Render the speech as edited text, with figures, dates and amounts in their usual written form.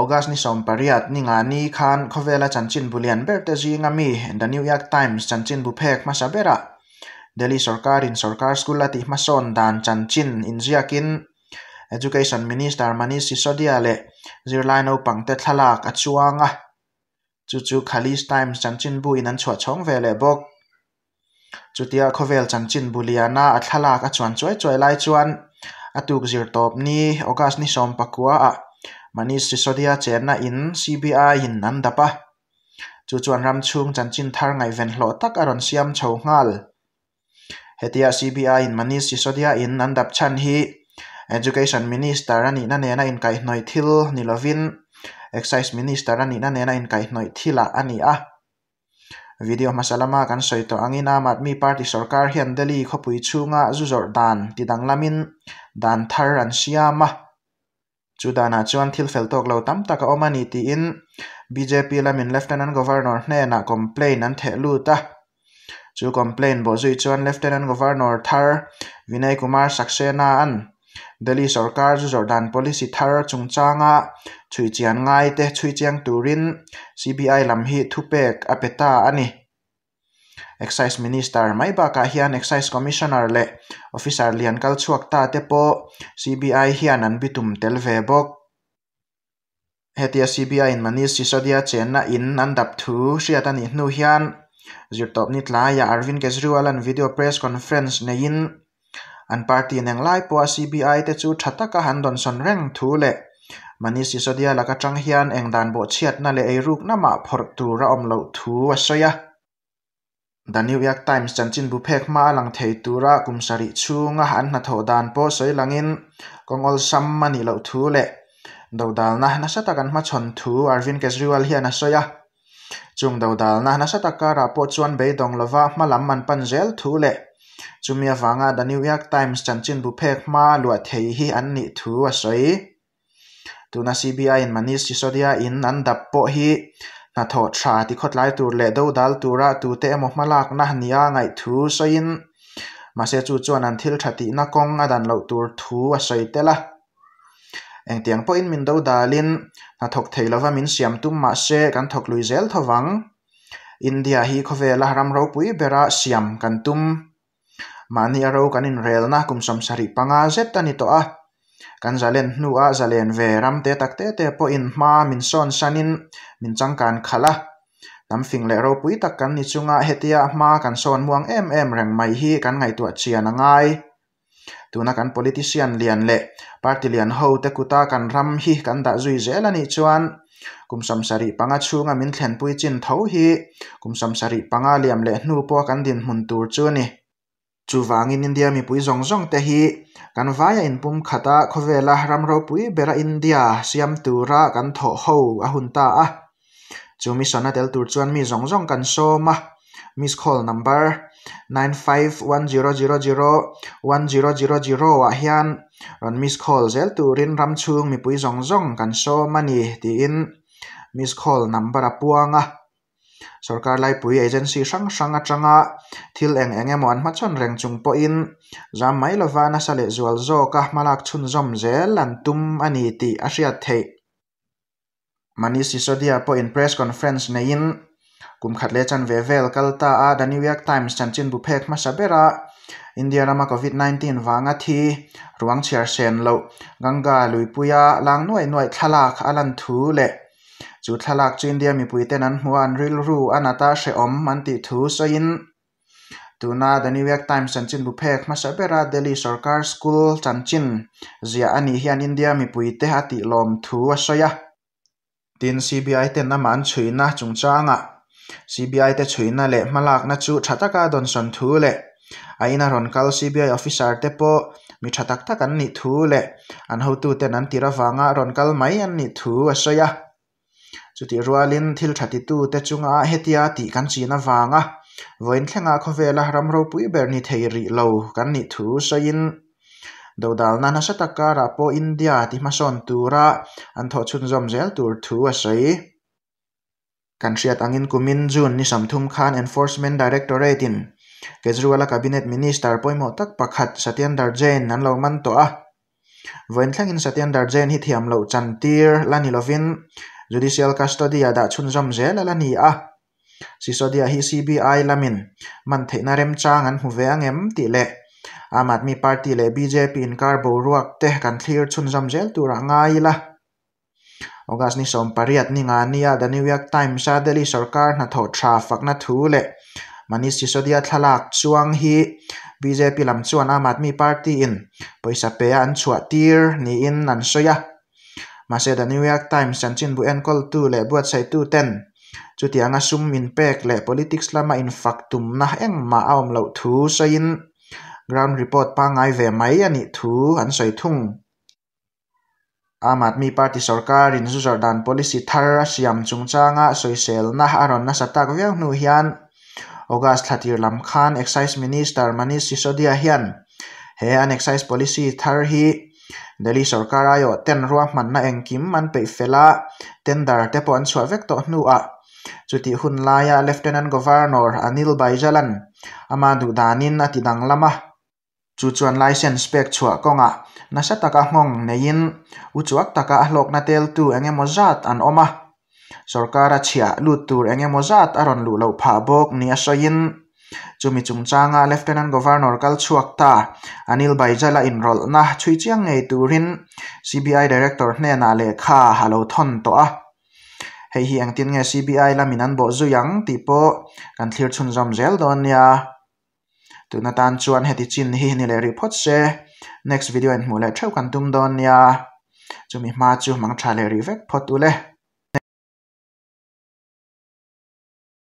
August ni 18 ni nga ni khan khawvela chanchinbu lian ber te zinga mi The New York Times chanchinbu phek hmasa berah Delhi sorkarin sorkar school a tih hmasawn dan chanchin inziakin Education Minister Manish Sisodia leh zirlai naupang te thlalak a chuang a, chu chu Khalis Times chanchinbu in an chhuah chhawng ve leh bawk. Chutia khawvel chanchinbu liana a thlalak a chuan chuai chuai lai chuan a tuk zir tawp ni August ni 19 ah Manish Sisodia chenna in CBI in an dap a, chu chuan ram chhung chanchin thar ngaihven hlawh tak a rawn siam chho nghal. Hetia CBI in Manish Sisodia in an dap chhan hi Education Minister a nihna nena inkaihhnawih thil ni lovin Excise Minister a nihna nena inkaihhnawih thilah a ni a. Video hmasa lama kan sawi tawh angin Aam Aadmi Party sorkar hian Delhi khawpui chhunga zu zawrh dan ti danglamin dan thar an siam a. Chu danah chuan thil fel tawk lo tam tak a awm a ni tiin bjp lamin Lieutenant Governor hnenah complaint an theh lut a. Chu complaint bawhzui chuan Lieutenant Governor thar Vinay Kumar Saxena an Delhi sorkar zu zawrh dan policy thar chungchanga chhui chian ngai te chhui chiang turin CBI lam hi thupek a pe ta a ni. Excise Minister mai bakah hian Excise Commissioner leh Officer lian kal chhuak ta te pawh CBI hian an bitum tel ve bawk. Hetia CBI in Manish Sisodia chenna in an dap thu hriat a nih hnu hian zirtawpni tlaiah Arvind Kejriwal an video press conference neiin an party in englai pawha CBI te chu tha taka han dawnsawn reng thu leh Manish Sisodia laka tang hian eng dan bawhchhiatna leh eirukna mah phawrh tur a awm loh thu a sawi a. The New York Times chanchinbu phek hma a lang thei tura kum sarih chhunga an hnathawh dan pawh sawi langin kawng awlsam a nih loh thu leh dodalna nasa tak an hmachhawn thu Arvind Kejriwal hian a sawi a. Chung dodalna nasa tak karah pawh chuan beidawng lova hma lam an pan zel thu leh chumi avanga The New York Times chanchinbu phek hma luah thei hi an nih thu a sawi. Tuna CBI in Manish Sisodia in an dap pawh hi hnathawh tha tikhawtlai tur leh dodal tura tute emaw hmalakna nia ngaih thu sawiin mahse chu chuan an thil tha tihna kawng a dan loh tur thu a sawi tel a. Engtiang pawhin min dodalin hnathawk thei lova min siam tum mahse kan thawk lui zel thovang. India hi khawvela ram ropui bera siam kan tum. Mahni a ro kan inrelna kum 75 zet a ni tawh a. Kan zalen hnua zalen ve ram te tak te te pawhin hma min sawn sanin min changkan khalh a. Hnam fing leh ropui tak kan ni chunga hetia hma kan sawn muang em em reng mai hi kan ngaihtuah chian a ngai. Tuna kan politician lian leh party lian ho te kuta kan ram hi kan dah zui zel a nih chuan kum 75 chhunga min thlenpui chin tho hi kum 75 liam leh hnu pawh kan dinhmun tur chu a ni. Chuvangin India mipui zawng zawng te hi kan vaia inpum khata khawvela ram ropui bera India siam tura kan thawh ho a hun ta a. Chu mission a tel tur chuan mi zawng zawng kan sawm a. Miss call number 9510001000 ah hian rawn miss call zel turin ram chhung mipui zawng zawng kan sawm a ni tiin miss call number a puang a. Sorkar laipui agency hrang hrang atanga thil eng eng emaw an hmachhawn reng chung pawhin zam mai lova nasa leh zual zawka hmalak chhunzawm zel an tum a ni tih a hriat theih. Manish Sisodia pawhin press conference neiin kum khat leh chan ve vel kal ta a The New York Times chanchinbu phek hmasa bera India rama COVID-19 vanga thi ruang chhiar sen loh Ganga luipuia lang nuai nuai thlalak a lan thu leh chu thlalak chu India mipui ten an hmu a an rilru a nata hrehawm an tih thu sawiin tuna The New York Times chanchinbu phek hmasa bera Delhi Sarkar School chanchin ziah a nih hian India mipui te a tih lawm thu a sawi a. Tin CBI ten ama an chhuina chungchanga CBI te chhuina leh hmalakna chu tha taka dawnsawn thu leh a ina rawn kal CBI officer te pawh mi tha tak tak an nih thu leh an hotu ten an tir avanga rawn kal mai an nih thu a sawi a. Chutih rualin thil tha titu te chunga hetia tih kan chin avanga vawiin thlenga khawvela ram ropui ber ni thei rih lo kan nih thu sawiin dodalna nasa tak karah pawh India ti hmasawn tura an thawh chhunzawm zel tur thu a sawi. Kan hriat angin kumin June ni 30 khan Enforcement Directorate in Kejriwal a cabinet minister pawimawh tak pakhat Satyendar Jain an lo man tawh a. Vawiin thlengin Satyendar Jain hi thiam loh chantir la ni lovin Judicial Custody ah dah chhunzawm zel a la ni a. Sisodia hi CBI lamin man theihna remchang an hmu ve ang em tih leh Aam Aadmi Party leh bjp inkar boruak te kan thlir chhunzawm zel turah ngai ila. August ni 18 ni nga nia The New York Times a Delhi sorkar hnathawh tha fakna thu leh Manish Sisodia thlalak chuang hi bjp lam chuan Aam Aadmi Party in pawisa pe a an chhuah tir niin an sawi a. Mahse The New York Times chanchinbu enkawltu leh buatsaihtu ten chutianga sum inpek leh politics lama infak tumna engmah a awm loh thu sawiin ground report pangngai ve mai a nih thu an sawi thung. Aam Aadmi Party sorkarin zu zawrh dan policy thar a siam chungchanga sawiselna a rawn nasa tak viau hnu hian August thla tir lam khan Excise Minister Manish Sisodia hian he an excise policy thar hi Delhi sorkar aiawh ten ruahmanna engkim an peih fel a, tender te pawh an chhuah vek tawh hnuah chutih hun laia Lieutenant Governor Anil Baijal-a'n ama duhdanin a ti danglam a. Chu chuan licence pek chhuah kawngah nasa taka nghawng neiin uchuak taka a hlawkna teltu eng emaw zat an awm a, sorkara chhiah lut tur eng emaw zat a rawn luh loh phah bawk nia sawiin chumi chungchanga Lieutenant Governor kal chhuak ta Anil Baijal-a inrawlhna chhui chiang ngei turin CBI Director hnenah lehkha a lo thawn tawh a. Hei hi engtin nge CBI lamin an bawh zui ang tih pawh kan thlir chhunzawm zel dawn nia. Tuna tan chuan heti chin hi ni leh rih phawt se, next video in hmuh leh theuh kan tum dawn nia. Chumi hma chu mang tha leh rih vek phawt ule.